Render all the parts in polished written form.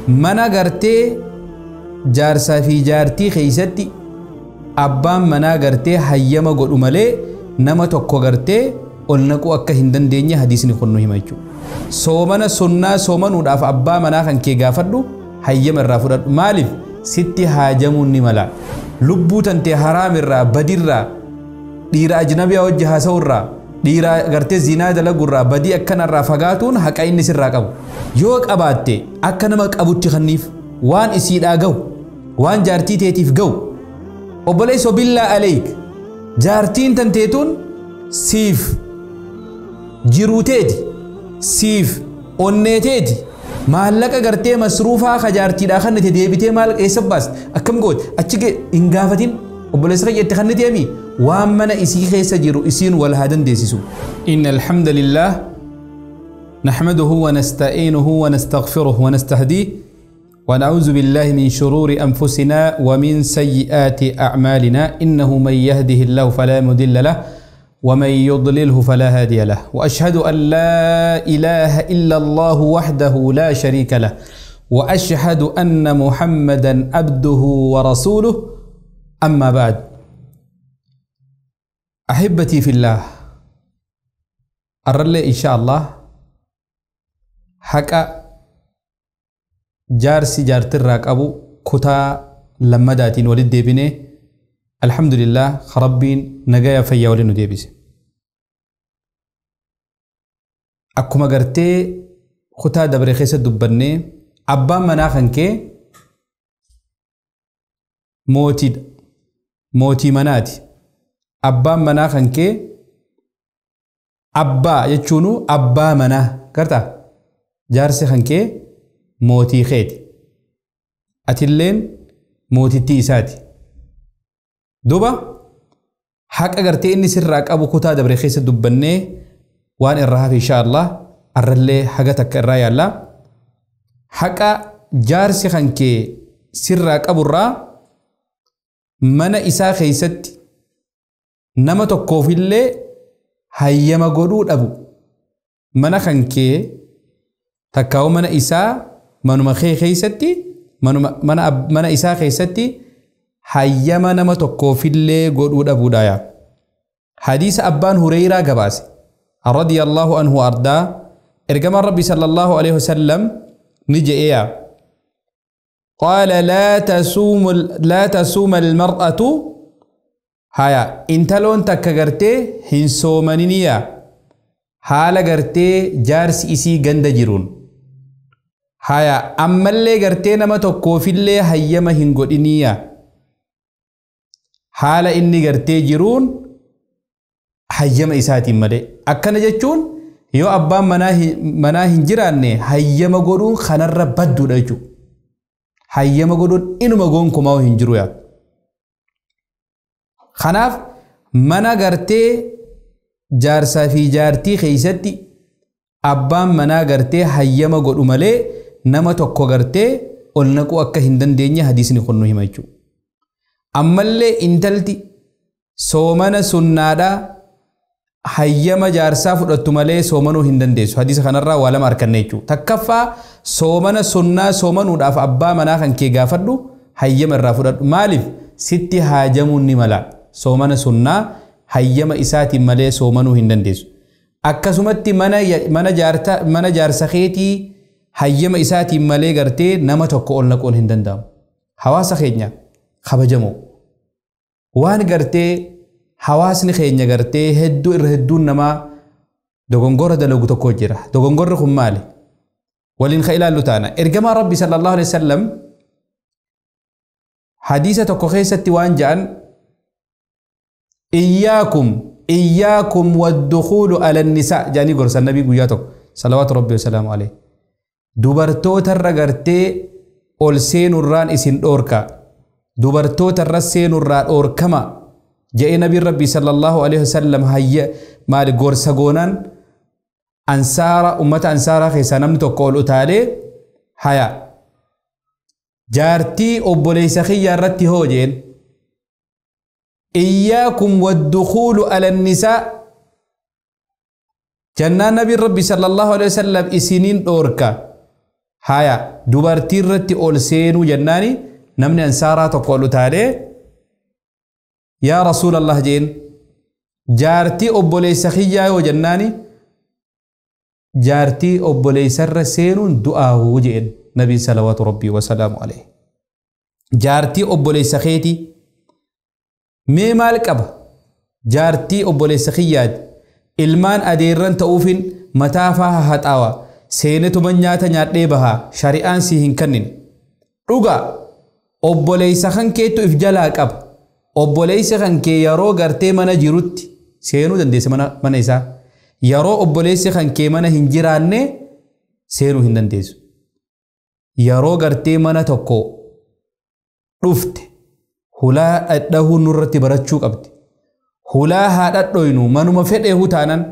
Mana gartee jaarsaa fi jaartii keessatti abbaan manaa gartee hayyama godhu malee nama tokko gartee ol naquu akka hin dandeenye hadiisni kun nu hima jechuudha. Soomana sunnaa soomanuudhaaf abbaa manaa kan kee gaafadhu, hayyama irraa fudhadhu. Maaliif? Sitti haajamuun ni mala. Lubbuu tantee haraam irraa, badirraa, dhiira ajnabiyaa wajji haasa'u irraa, dhiira gartee zinaa dalagu irraa, badii akkanarraa fagaatuun haqa inni sirraa qabu. Yoo qabaatte akka nama qabutti kanniif waan isiidhaa gahu, waan jaartii teetiif gahu. Obboleessoo billaa aleek, jaartiin tanteetuun siif jiruuteeti, siif onneeteeti. Maallaqa gartee masruufaa ka jaartiidhaa kannite deebitee maal eessa baaste, akkam goote, achi hin gaafatin. Obboleessa kiyya itti kanniteemi waan mana isii keessa jiru isiin wal haa dandeessisu. إن الحمد لله نحمده ونستعينه ونستغفره ونستهديه ونعوذ بالله من شرور أنفسنا ومن سيئات أعمالنا، إنه من يهده الله فلا مضل له ومن يضلله فلا هادي له، وأشهد أن لا إله إلا الله وحده لا شريك له، وأشهد أن محمدا عبده ورسوله. أما بعد، أحبتي في الله، أرلي إن شاء الله حكا جارسي جارتراك أبو كتا لما داتين ولد ديبيني. الحمد لله خربين نجايا فيا ولنو ديبيس. أكما قرتي خطا دبري خيسة دبني أبا مناخنكي موتي موتي مناتي. أبا مناخنكي أبا يتشونو أبا منا قرتا جارسي خنكي موتي خيتي أتلين موتي تيساتي. دوبا حق أجرتي إني سرك أبو كتا دبري خيس دبني وان الرها في شاء الله الرلي حاجتك الراية لا حق جارسي خنكي سرك أبو الرا من إسا خيست نما تكوفي اللي هيما قدود أبو من خنكي تكاو من إسا منو مخي خيستي منو من إسا خيستي hayyama nama tokkoofillee godhuu dhabuudha. Hadiisa abbaan Hureyraa gabaase radiyallahu anhu ardaa, ergamaan Rabbi sallallahu alaihi wasallam ni je'eya, qaala laa tasuuma almar'atu, haya intaloon takka gartee hin soomaniniya haala gartee jaarsi isii ganda jiruun, haya ammallee gartee nama tokkoofillee hayyama hin godhiniya haala inni gartee jiruun hayyama isaatiin malee. Akkana jechuun yoo abbaan manaa hin jiraanne hayyama godhuun kanarra badduudha jechuudha. Hayyama godhuun inuma gonkumaa hin jiru yaa. Kanaaf mana gartee jaarsaa fi jaartii keessatti abbaan manaa gartee hayyama godhu malee nama tokko gartee ol naquu akka hin dandeenye hadiisni kun nu hima jechuudha. Ammallee intalti soomana sunnaadhaa hayyama jaarsaa fudhattu malee soomanuu hin dandeessu. Hadiisa kanarraa waa lama arganne jechuudha. Takkaffaa soomana sunnaa soomanuudhaaf abbaa manaa kan kee gaafadhu, hayyama irraa fudhadhu. Maaliif? Sitti haajamuun ni mala. Soomana sunnaa hayyama isaatiin malee soomanuu hin dandeessu. Akkasumatti mana jaarsa keetii hayyama isaatiin malee gartee nama tokko ol naquun hin danda'amu. Hawaasa keenya kabajamoo waan gartee hawaasni keenya gartee hedduu irra hedduun namaa dogongora dalagu tokko jira. Dogongorri kun maali? Waliin ka ilaallu taana. Ergamaa Rabbi sallallahu alaihi wasallam hadiisa tokko keessatti waan ja'an, iyyaakum iyyaakum waddukhulu ala nisaa jedhanii gorsan nabii guyyaa tokko salawaatu rabbi wasalaamu alayhi. Dubartootarra gartee ol seenurraan isin dhoorka, dubartootarra seenurraa dhoorkama jedhee nabiin rabbi sallallahu alaihi wasallam hayya maali gorsa goonaan ansaara ummata ansaaraa keessaa namni tokko ol utaalee haya jaartii obboleessa kiyyaa irratti hoo jeen, iyyaakum waddukhulu ala nisaa jannaan nabiin rabbi sallallahu alaihi wasallam isiniin dhoorka Haya dubartii irratti ol seenuu jennaani namni ansaaraa tokko ol utaalee yaa Rasuulallah jeen jaartii obboleessa kiyyaa yoo jennaani jaartii obboleessarra seenuun du'aahuu jeen nabiin salawaatu rabbii wasalaamu alayhi. Jaartii obboleessa keetii mee maal qaba jaartii obboleessa kiyyaati ilmaan adeerran ta'uufin mataa faa haxaawa seenetuma nyaata nyaadhee bahaa shari'aan si hin kennin dhuga obboleessa kan keettu if jalaa qaba obboleessa kan kee yeroo gartee mana jirutti seenuu dandeessa mana isaa yeroo obboleessi kan kee mana hin jiraanne seenuu hin dandeessu yeroo gartee mana tokko dhufte hulaa dhadhahuu nurratti barachuu qabdi hulaa haa dhadhoynu manuma fedhe hutaanan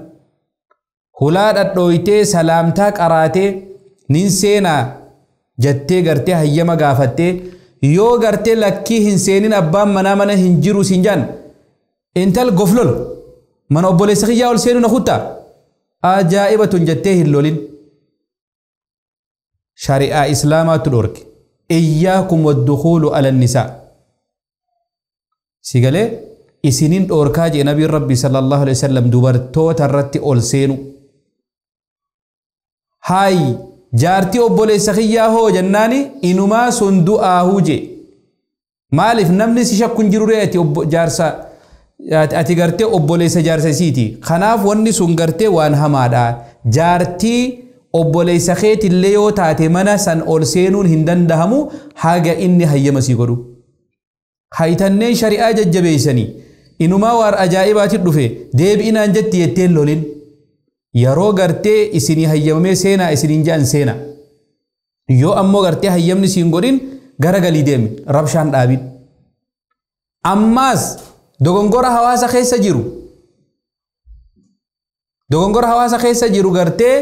hulaa dhadhoytee salaamtaa qaraatee nin seenaa jettee gartee hayyama gaafattee yoo gartee lakkii hin seenin abbaan manaa mana hin jiru siin jaan intal goflol mana obboleessa kiyyaa ol seenuu na kuttaa ajaa'ibatun jettee hin lolin shari'aa islaamaatu dhorke iyyaakum waddukuulu ala nisaa si galee isinin dhorkaa jee nabiin rabbi sallallahu alaihi wasallam dubartoota irratti ol seenu haay jaartii obboleessa kiyyaa hoo jennaani inumaa sun du'aahuu jee maaliif namni si shakku hin jiru ree ati jaarsa ati gartee obboleessa jaarsa isiiti kanaaf wanni sun gartee waan hamaadha jaartii obboleessa keetillee yoo taate mana san ol seenuun hin dandahamu haga inni hayyama sii godhu haytanneen shari'aa jajjabeessanii inumaa waan ajaa'ibaati dhufe deebi'inaan jetti jetteen lolin yeroo gartee isinii hayyamamee seenaa isiniin je'an seena yoo ammoo gartee hayyamni siin godhin gara galii deemi rabshaan dhaabin ammaas dogongora hawaasa keessa jiru dogongora hawaasa keessa jiru gartee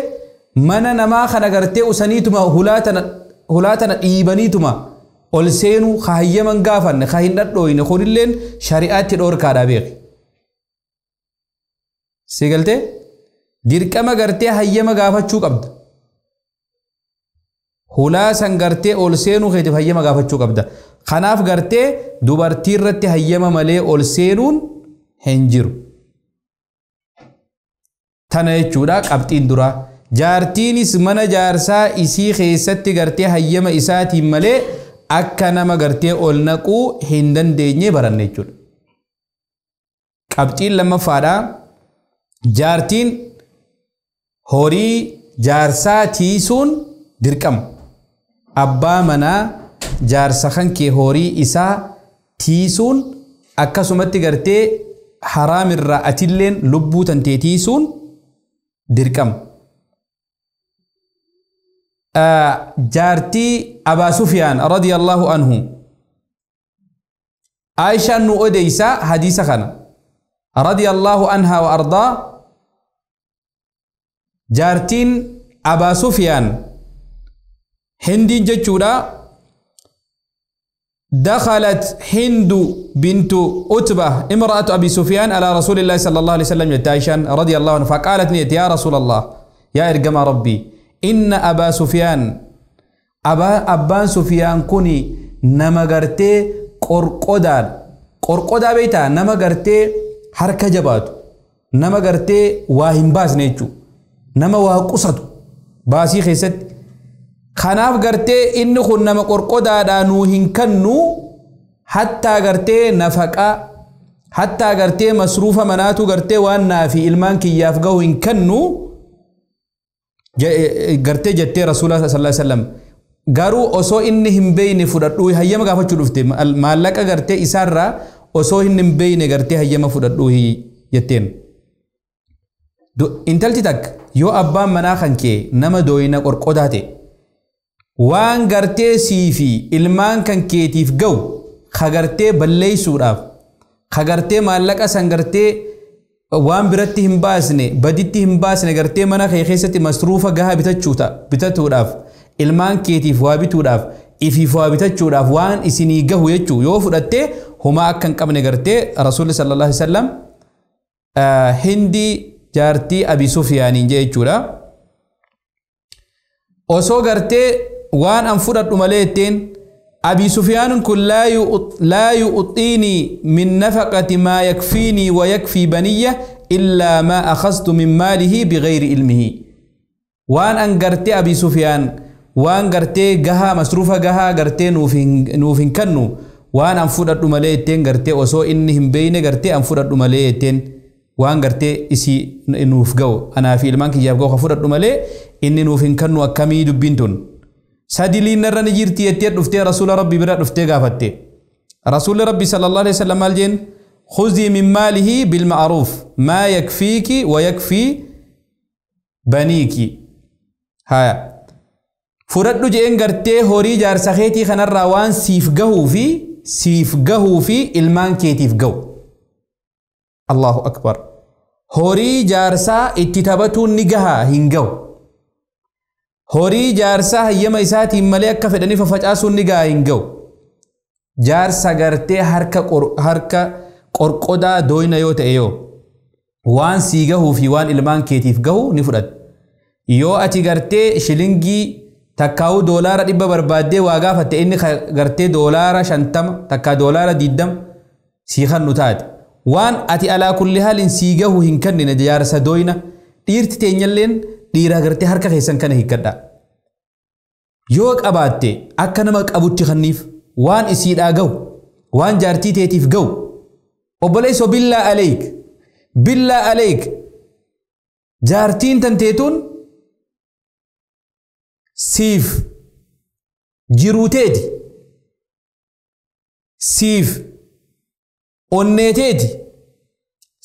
mana namaa kana gartee usaniituma hulaa tana dhiibaniituma ol seenuu ka hayyaman gaafanne ka hin dhadhooyne kunilleen shari'aatti dhoorkaadha beeki. Si galtee dirqama gartee hayyama gaafachuu qabda. Hulaa san gartee ol seenuu keetiif hayyama gaafachuu qabda. Kanaaf gartee dubartii irratti hayyama malee ol seenuun hin jiru. Tana jechuudha qabxiin duraa. Jaartiinis mana jaarsaa isii keessatti gartee hayyama isaatiin malee akka nama gartee ol naquu hin dandeenye baranne jechuudha. Qabxiin lammaffaadha. Jaartiin horii jaarsaa tiisuun dirqama. Abbaa manaa jaarsa kan kee horii isaa tiisuun akkasumatti gartee haraamirraa atilleen lubbuu tantee tiisuun dirqama. Jaartii Abaa Sufyaan radiyallahu anhu Aishaan nu odeysa hadiisa kana radiyallahu anha wa ardaa jaartiin Abaa Sufyaan Hindiin jechuudha دخلت هند بنت عتبة امرأة أبي سفيان على رسول الله صلى الله عليه وسلم عائشة رضي الله عنه فقالت نيت يا رسول الله يا إرجم ربي إن أبا سفيان أبان سفيان كوني نما غرتي قرقودان قرقودا بيتا نما غرتي حركة جبات نما غرتي واهم باس نيچو نما واقصد باسي خيست خناف غرتي إن خن نما قرقودا دانو هنكنو حتى غرتي نفقا حتى غرتي مصروفة مناتو غرتي وانا في إلمان كي يافقو هنكنو gartee jettee rasuula sallallahu alaihi wasallam garuu osoo inni hin beeyne fudhadhuu hayyama gaafachuu dhufte maallaqa gartee isaarraa osoo inni hin beeyne gartee hayyama fudhadhuu jetteen. Intalti takka yoo abbaan manaa kan kee nama dooyina qorqodaa ta'e waan gartee sii fi ilmaan kan keetiif ga'u ka gartee balleessuudhaaf ka gartee maallaqa san gartee waan biratti hin baasne baditti hin baasne gartee mana kee keessatti masruufa gahaa bitatuudhaaf ilmaan keetiif waa bituudhaaf ifiif waa bitachuudhaaf waan isinii gahu jechuu yoo fudhattee homaa akka hin qabne gartee rasuulli sallallahu alaihi wasallam Hindii jaartii Abi Sufyaaniin jee jechuudha. Osoo gartee waan an fudhadhu malee jetteen. Abi Sufyaan kun laa yu'xiinii min nafaqati maa yakfiinii wa yakfii baniyya illaa maa akhastu min maalihi bigayri ilmihi. Waan an gartee Abi Sufyaan waan gartee gahaa masruufa gahaa gartee nuuf hin kennu waan an fudhadhu malee jetteen gartee osoo inni hin beeyne gartee an fudhadhu malee jetteen waan gartee isii nuuf ga'u anaa fi ilmaan kiyyaaf ga'u ka fudhadhu malee inni nuuf hin kennu akkamii dubbiin tun. Sadiliin narra ni jirti jettee dhuftee rasuula rabbi bira dhuftee gaafatte. Rasuulli rabbi sallallahu alaihi wasallam maal jeen? Khuzii min maalihi bilma'ruuf maa yakfiiki wa yakfii baniiki. Haya. Fudhadhu jeen gartee horii jaarsa keetii kanarraa waan siif gahuu fi ilmaan keetiif gahu. Allahu akbar. Horii jaarsaa itti taphatuun ni gahaa hin gahu. Horii jaarsaa hayyama isaatiin malee akka fedhanii fafacaasuun ni gahaa hin gahu. Jaarsa gartee harka qorqodaa dooyna yoo ta'e yoo waan sii gahuu fi waan ilmaan keetiif gahu ni fudhata. Yoo ati gartee shilingii takkaa'uu $100 barbaaddee waa gaafatte inni gartee $50 takkaa $20 sii kennu taate. Waan ati alaa kulli haalin sii gahu hin kennine jaarsa dooyna dhiirti teenyalleen dhiira gartee harka keessan kana hiikkadha. Yoo qabaatte akka nama qabutti kenniif waan isiidhaa gahu waan jaartii teetiif gahu. Obboleessoo billaa aleek billaa aleek jaartiin tanteetuun siif jiruuteeti siif onneeteeti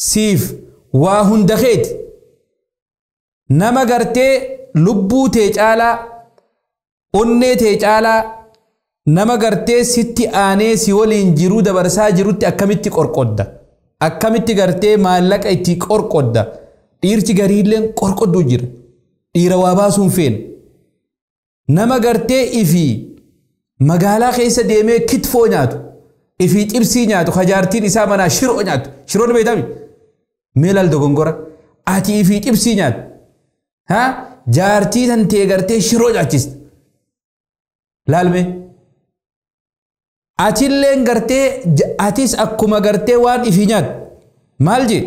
siif waa hunda keeti. Nama gartee lubbuu tee caalaa onnee tee caalaa nama gartee sitti aanee si waliin jiruu dabarsaa jirutti akkamitti qorqodda? Akkamitti gartee maallaqa itti qorqodda? Dhiirti gariilleen qorqodduu jira. Dhiira waa baasuun feene. Nama gartee ifii magaalaa keessa deemee kitfoo nyaatu, ifii cibsii nyaatu, jaartiin isaa manaa shiroo nyaatu. Shiroon beekami? Mee laal dogongora. Ati ifii cibsii nyaatu. Haa? Jaartii tan tee gartee shiroo nyaachista. Laalme. Atilleen gartee atis akkuma gartee waan ifii nyaatu. Maal jee?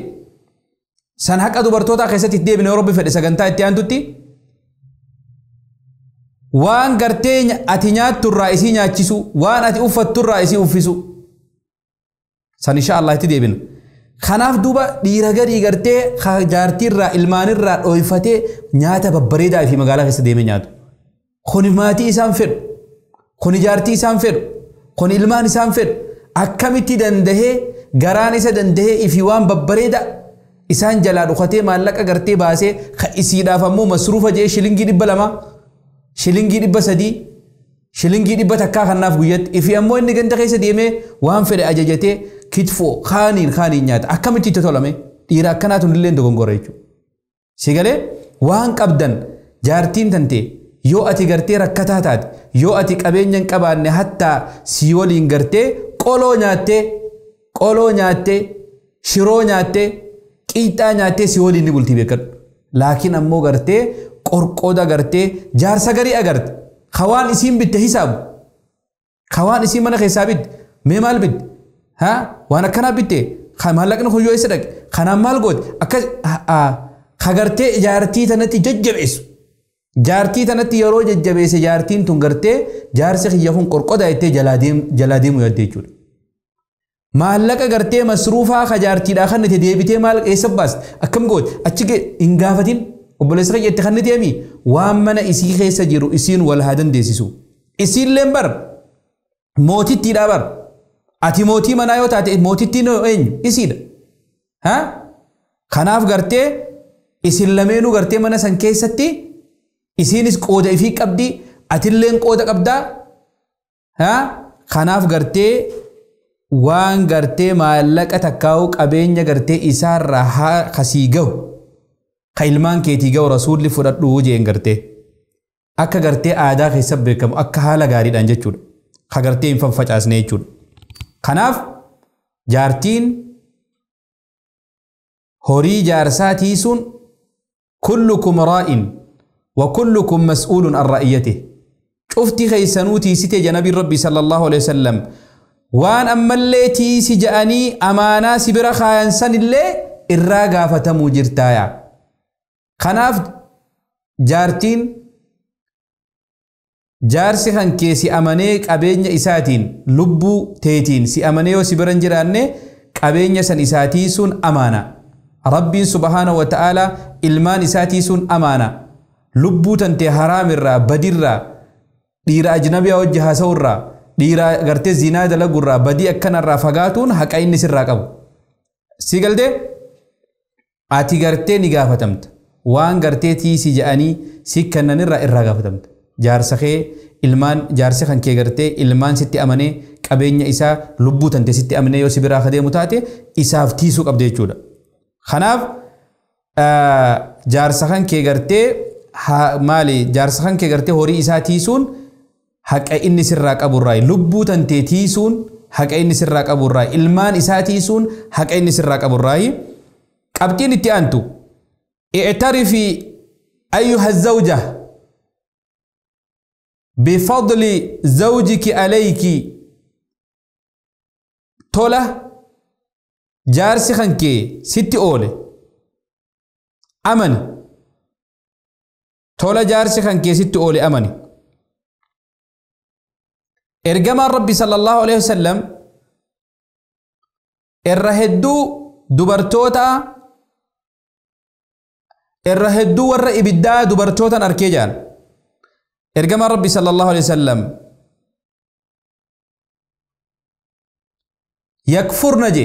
San haqa dubartootaa keessatti itti deebine Rabbi fedhe sagantaa itti aantutti. Waan gartee ati nyaatturraa isii nyaachisu, waan ati uffatturraa isii uffisu. San insha Allah itti deebina. Kanaaf duuba dhiira garii gartee jaartiirraa ilmaanirraa dhooyfatee nyaata babbareedaa fi magaalaa keessa deemee nyaatu. Kuni maatii isaan fedhu, kuni jaartii isaan fedhu, kuni ilmaan isaan fedhu. Akkamitti dandahee garaan isa dandahee ifii waan babbareedaa isaan jalaa dhukatee maallaqa gartee baasee isiidhaaf ammoo masruufa jee shilingii 200, shilingii 300, shilingii 100 kanaaf guyyatti ifii ammoo inni ganda keessa deemee waan fedhe ajajatee kitfoo kaaniin nyaata. Akkamitti itti tolame? Dhiira akkanaatu illee dogongora jechuudha. Si galee waan qabdan jaartiin tantee yoo ati gartee rakkataa taate, yoo ati qabeenya hin qabaanne hattaa si waliin gartee qoloo nyaattee, shiroo nyaattee, qiixxaa nyaattee si waliin ni bultii beekadhu. Laakiin ammoo gartee qorqoda gartee jaarsa garii agarte hawaan isiin bitte hisaabu, hawaan isiin mana keessaa bitte mee maal bitte? Haa? Waan akkanaa bitte maallaqni kun yoo isa dhaqe kanaan maal goote? Akka hagartee jaartii tanatti jajjabeessu. Jaartii tanatti yeroo jajjabeesse jaartiin tun gartee jaarsi kiyya kun qorqoda jettee jalaa deemu yaadde jechuudha. Maallaqa gartee masruufaa ka jaartiidhaa kan itti deebitee maal eessa baaste? Akkam goote? Achi hin gaafatin obboleessa kiyya itti kan deemi waan mana isii keessa jiru isiin wal haa dandeessisu. Isiilleen bar mootittiidhaa bar. Ati mootii manaa yoo taate mootittiin eenyu? Isiidha. Haa? Kanaaf gartee isin lameenuu gartee mana san keessatti isiinis qooda ifii qabdi, atilleen qooda qabdaa. Haa? Kanaaf gartee waan gartee maallaqa takkaa'u qabeenya gartee isaarraa haa kasii gahu ka ilmaan keetii gahu rasuulli fudhadhuu jeen gartee akka gartee aadaa keessa beekamu akka haala gaariidhaan jechuudha. Ka gartee hin fafacaasne jechuudha. Kanaaf jaartiin horii jaarsaa tiisuun kullukum raa'in wa kullukum mas'uulun an ra'iyyatihi. Cufti keessanuu tiisite janabii Rabbi sallallahu alaihi wasallam. Waan ammallee tiisi ja'anii amaanaa si bira kaayan sanillee irraa gaafatamuu jirtaaya. Kanaaf jaartiin jaarsi kan kee si amanee qabeenya isaatiin lubbuu teetiin si amanee yoo si bira hin jiraanne qabeenya san isaa tiisuun amaana. Rabbiin subhaanahu wa ta'ala ilmaan isaa tiisuun amaana. Lubbuu tantee haraamirraa badirraa dhiira ajnabiyaa wajji haasa'urraa dhiira gartee zinaa dalagurraa badii akkanarraa fagaatuun haqa inni sirraa qabu. Si galtee ati gartee ni gaafatamta. Waan gartee tiisi ja'anii si kennanirraa irraa gaafatamta. Jaarsa kee ilmaan jaarsi kan kee gartee ilmaan sitti amanee qabeenya isaa lubbuu tante sitti amanee yoo si biraa adeemu taate isaaf tiisuu qabda jechuudha. Kanaaf jaarsa kan kee gartee maali jaarsa kan kee gartee horii isaa tiisuun haqa inni sirraa qaburraa lubbuu tantee tiisuun haqa inni sirraa qaburraa ilmaan isaa tiisuun haqa inni sirraa qaburraa. Qabxiin itti aantu i'tarifi ayyuha zawja bifadli zawjiki alayki tola jaarsi kan kee sitti oole amani. Tola jaarsi kan kee sitti oole amani. Ergamaan Rabbi sallallahu alaihi wasallam irra hedduu dubartoota irra hedduu warra ibiddaa dubartootan arkee jaan. Ergamaan Rabbi sallallahu alaihi wasallam yakfurna je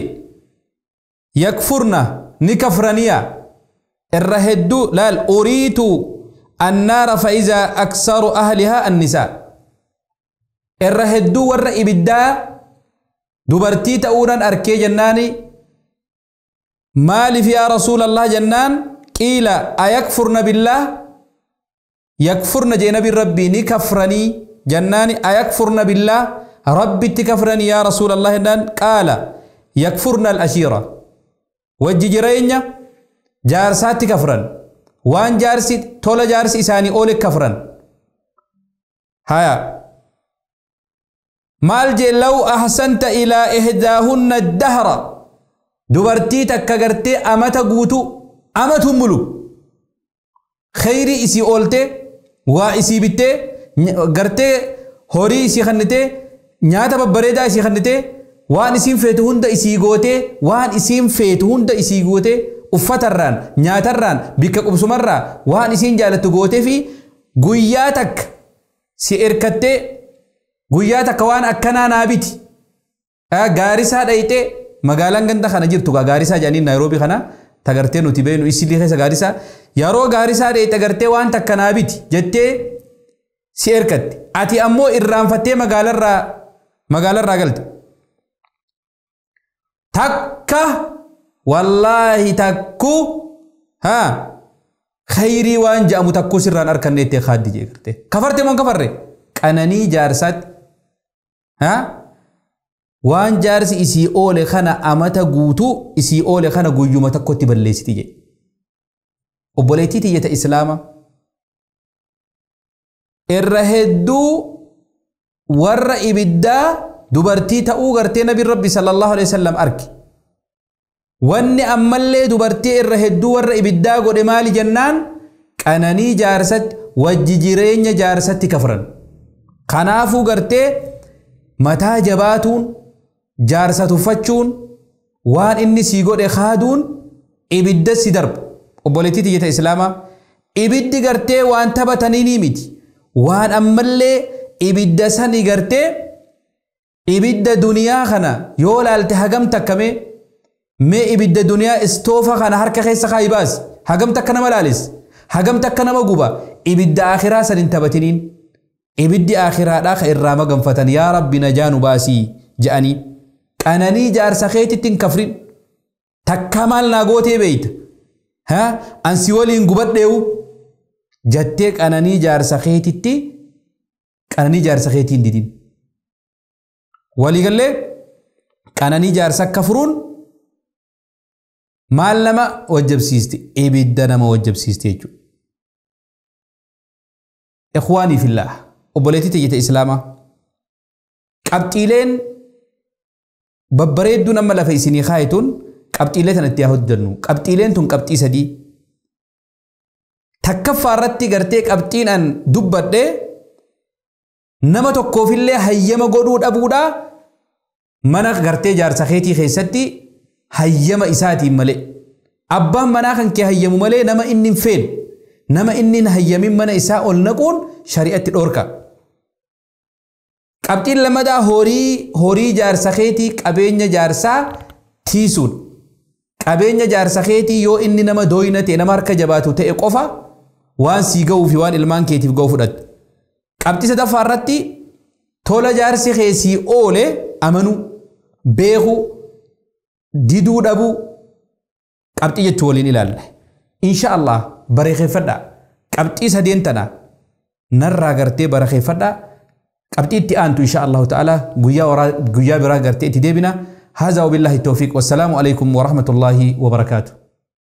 yakfurna ni kafraniya irra hedduu laal uriitu annaara fa iza aksaru ahlihaa annisaa. Irra hedduu warra ibiddaa dubartii ta'uudhaan arkee jennaani maaliif yaa rasuulallah jennaan qiila ayakfurna billaah yakfurna jee nabiin rabbii ni kafranii jennaani ayakfurna billaah rabbitti kafranii yaa rasuulallah jennaan qaala yakfurna al-ashiira wajji jireenya jaarsaatti kafran waan jaarsi tola jaarsi isaanii oole kafran. Haya maal jee law ahsanta ilaa ihdaahunna dahra dubartii takka gartee amata guutuu amatu mulu khayrii isii oolte waa isii bittee gartee horii isii kennitee nyaata babbareedaa isii kennitee waan isiin feetu hunda isii gootee waan isiin feetu hunda isii gootee uffatarraan nyaatarraan bikka qubsumarraa waan isiin jaalattu gootee fi guyyaa takka si erkattee guyyaa takka waan akkanaa naa biti gaarisaa dhayitee magaalaan ganda kana jirtu gaarisaa jedhanii Naayiroobii kana tagartee nuti beenu isilii keessa gaarisaa yeroo gaarisaa dhayite gartee waan takka naa biti jettee si erkatte ati ammoo irraanfattee magaalarraa galte. Takka wallaahi takku haa khayrii waan jedhamu takkuu sirraan arkanne itti kaaddi jee gartee kafarte moo kafarre qananii jaarsaatti haa waan jaarsi isii oole kana amata guutuu isii oole kana guyyuma tokkotti balleessiti jee. Obboleettii tiyyata islaama irra hedduu warra ibiddaa dubartii ta'uu gartee nabiin Rabbi sallallahu alaihi wasallam arge. Wanni ammallee dubartii irra hedduu warra ibiddaa godhe maali jennaan qananii jaarsatti wajji jireenya jaarsatti kafran. Kanaafuu gartee mataa jabaatuun jaarsa tuffachuun waan inni sii godhe kaaduun ibidda si darba. Obboleettii tiyyata islaamaa ibiddi gartee waan taphatanii ni miti. Waan ammallee ibidda sani gartee ibidda duniyaa kana yoo laalte hagam takka mee ibidda duniyaa istoofa kana harka keessa kaayi baasi hagam takka nama laalis hagam takka nama guba ibidda akhiraa san hin taphatiniin ibiddi akhiraadhaa ka irraa maganfatan yaa rabbi najaa nu baasii je'anii qananii jaarsa keetitti hin kafrin takka maal naa gootee beeyta haa ansi waliin gubadheewu jettee qananii jaarsa keetitti qananii jaarsa keetiin didin. Waliigallee qananii jaarsa kafruun maal nama wajjabsiisti ibidda nama wajjabsiisti jechuudha. Ikhwaanii fillah Obboleettii tiyya Islaamaa, qabxiileen babbareedduun amma lafa isinii kaayituun qabxiilee tana itti haa hojjennu. Qabxiileen tun qabxii sadii. Takkaffaa irratti gartee qabxiin an dubbadhe nama tokkoofillee hayyama godhuu dhabuudha mana gartee jaarsa keetii keessatti hayyama isaatiin malee. Abbaan manaa kan kee hayyamu malee nama inni hin feene, nama inni hin hayyamin mana isaa ol naquun shari'atti dhoorka. Qabxiin lammadaa horii jaarsa keetii, qabeenya jaarsaa tiisuudha. Qabeenya jaarsa keetii yoo inni nama dooyina ta'e, nama harka jabaatu ta'e qofa waan sii ga'uu fi waan ilmaan keetiif ga'u fudhatta. Qabxii sadaffaa irratti tola jaarsi kee sii oole amanuu, beekuu, diduu dhabuu qabxii jechuu waliin ilaalla. Insha Allah bareeffadhaa. Qabxii sadeen tana narraa gartee bareeffadhaa. Qabxii itti aantu insha Allahu ta'ala guyyaa biraa gartee itti deebina. هذا وبالله التوفيق، والسلام عليكم ورحمة الله وبركاته.